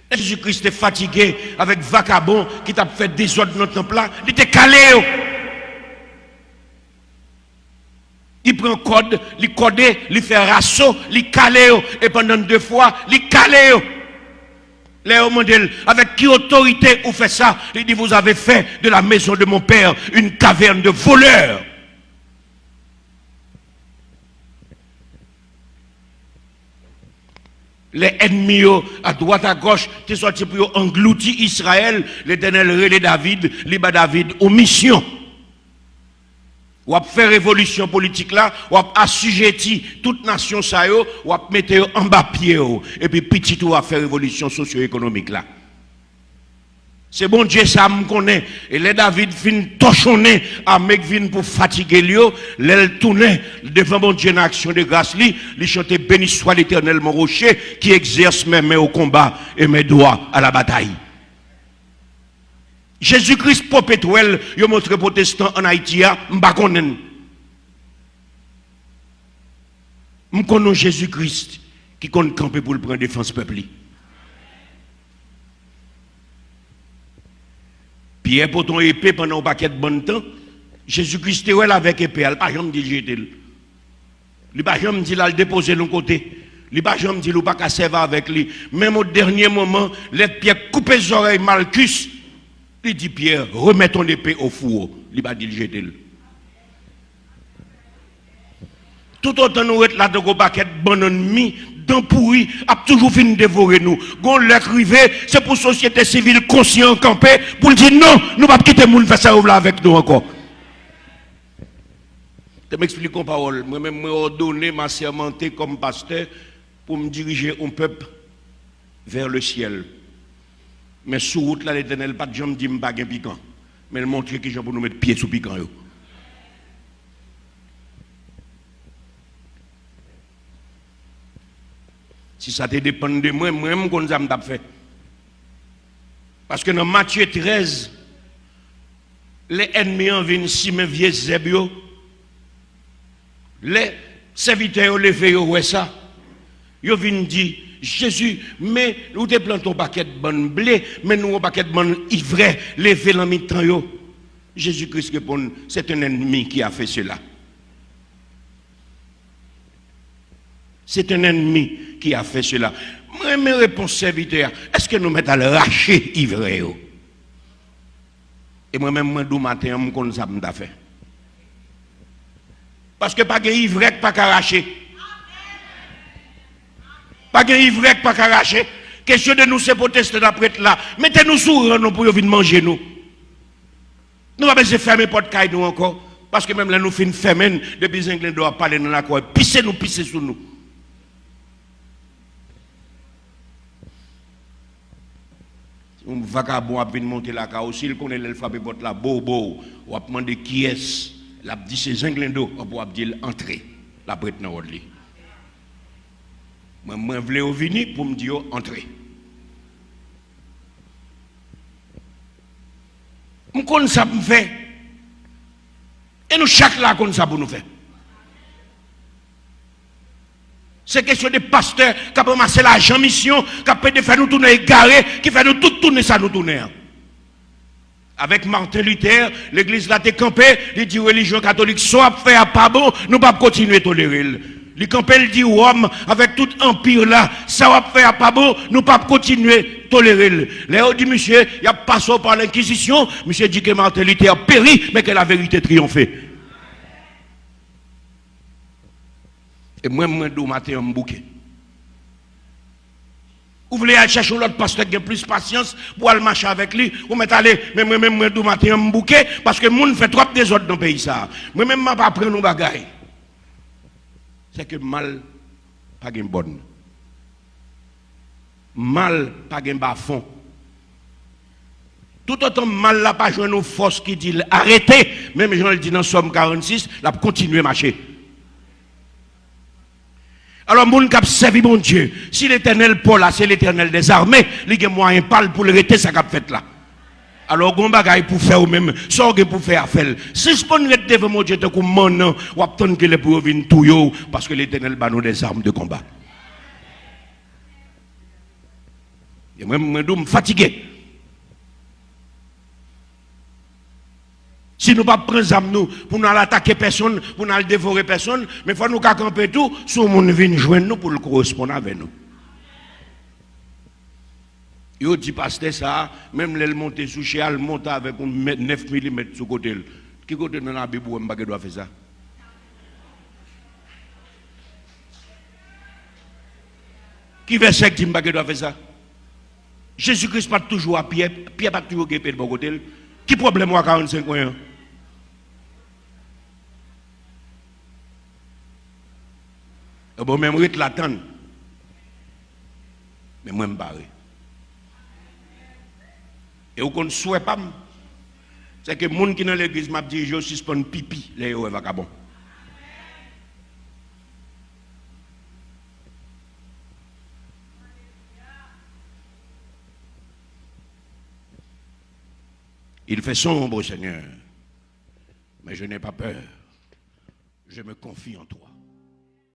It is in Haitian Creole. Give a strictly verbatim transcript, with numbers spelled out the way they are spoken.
Jezi Kris te fatige avèk vakabon ki t ap fè dezòd nan tanp la, li te kale yo. Li pran kòd, li kòde, li fè raso, li kale yo. E pandan de fwa, li kale yo. Lè yo mande l, "Avec quelle autorité ou fè sa?" Li di, "Vous avez fait de la maison de mon père une caverne de voleurs." Lè ènmi yo, adwat agòch, te sòti pou yo anglouti Izrayèl, Letènèl rele David, li ba David yon misyon. W ap fè revolisyon politik la, w ap asijeti tout nasyon sa yo, w ap mete yo anba pye w, epi pitit ou a fè revolisyon sosyo-ekonomik la. Se Bondye sa a m konnen. E lè David fin tòchonnen ame k vin pou fatige l yo, lè l tounen devan Bondye nan aksyon de gras li, li chante, "Béni soit l'Éternel, mon rocher, qui exerce mes mains au combat et mes doigts à la bataille." Jezi Kris popetwèl yo montre pwotestan ann Ayiti a, m pa konnen l. M konn yon Jezi Kris ki konn kanpe pou l pran defans pèp li. Pyè pote yon epe pandan yon pakèt bann tan. Jezi Kris te wè l avèk epe a, li pa janm di l jete l. Li pa janm di l al depoze l yon kote. Li pa janm di l ou pa ka sèvi avèk li. Menm o dènye moman, lè Pyè koupe zòrèy Malkis, li di Pyè, "Remets ton épée au four." Li pa di l jete l. Toutotan nou ret la tankou pakèt bannann mi, dan pouri ap toujou vin devore nou. Gon lè k rive, se pou sosyete sivil konsyan kanpe pou l di, "Non, nou p ap kite moun fè sa yo vle avèk nou ankò." Te m eksplike yon pawòl. Mwen menm, mwen òdone, m asèmante kòm pastè pou m dirije yon pèp vers le ciel. Men sou wout la, Letènèl pa t janm di m pa gen pikan. Men l montre kijan pou nou met pye sou pikan yo. Si sa te depann de mwen, mwen, m konn sa m t ap fè. Paske nan Matye trèz, lè ènmi an vin simen vye zèb yo, lè sèvitè yo leve, yo wè sa, yo vin di, "Jezi, men ou te plante yon pakèt bann ble, men nou yon pakèt bann ivrè leve nan mitan yo." Jezi Kris reponn, "C'est un ennemi qui a fait cela." C'est un ennemi qui a fait cela. Mwen renmen repons sèvitè a. Èske nou mèt al rache ivrè yo? E mwen menm, mwen di w maten an, m konn sa m ta fè. Paske pa gen ivrè k pa ka rache. Pa gen ivrè k pa ka rache. Kesyon de nou se pwoteste n ap ret la. Mete nou sou ran nou pou yo vin manje nou. Nou pa bezwen fèmen pòt kay nou ankò. Paske menm lè nou fin fèmen l, depi zenglendo ap pale nan lakò, pise nou pise sou nou. Yon vakabon ap vin monte lakay ou, si l konnen lè l frape pòt la, bo, bo, w ap mande kiyès, l ap di se zenglendo, w ap di l antre, l ap ret nan wòl li. Mwen, mwen vle yo vini pou m di yo antre. M konn sa m fè. E nou chak la konn sa pou nou fè. Se kesyon de pastè k ap ranmase lajan misyon, k ap plede fè nou tounen egare, ki fè nou tout tounen sa nou tounen an. Avèk Martin Luther, legliz la te kanpe, li di relijyon katolik, sa w ap fè a pa bon, nou p ap kontinye tolere l. Li kanpe, l di Wòm, avèk tout anpi la, sa w ap fè a pa bon, nou p ap kontinye tolere l. Lè yo di misye, y ap pase w pa lenkizisyon, misye di que Martin Luther périt, mais que la vérité triomphe. E mwen, mwen di w maten an, m bouke. Ou vle al chèche yon lòt pastè k gen plis pasyans pou al mache avèk li, ou mèt ale, men mwen menm, mwen di w maten an, m bouke, paske moun fè twòp dezòd nan peyi sa a. Mwen menm, m ap aprann yon bagay. Se ke mal pa gen bòn. Mal pa gen bafon. Toutotan mal la pa jwenn yon fòs ki di l arete, menm jan l di nan Sòm karannsis, l ap kontinye mache. Alò, moun k ap sèvi Bondye, si Letènèl pa w la, se Letènèl dèzame, li gen mwayen pa l pou l rete sa k ap fèt la. Alò, w gen yon bagay pou fè ou menm, sa w gen pou fè a, fè l. Sispann ret devan Bondye tankou mannan, w ap tann kilè pou yo vin touye w, paske Letènèl ba nou des armes de combat. E mwen, mwen di w, m fatige. Si nou p ap pran zam nou pou n al atake pèsonn, pou n al devore pèsonn, men fò nou ka kanpe tou si yon moun vin jwenn nou pou l koresponn avè nou. Yo di pastè sa a, menm lè l monte sou chè a, l monte avèk yon mèt, nèf milimèt sou kote l. Ki kote nan Labib ou wè m pa gen dwa fè sa? Ki vèsè k di m pa gen dwa fè sa? Jezi Kris pa t toujou a Pyè, Pyè pa t toujou gen epe l bò kote l. Ki pwoblèm w a karannsenk mwen an? Ebyen, men m ret la tann. Men mwen, m pare. E ou konn swè pa m? Se ke moun ki nan legliz m ap dirije yo sispann pipi lè yo wè vakabon. Il fait sombre, Seigneur, mais je n'ai pas peur. Je me confie en toi.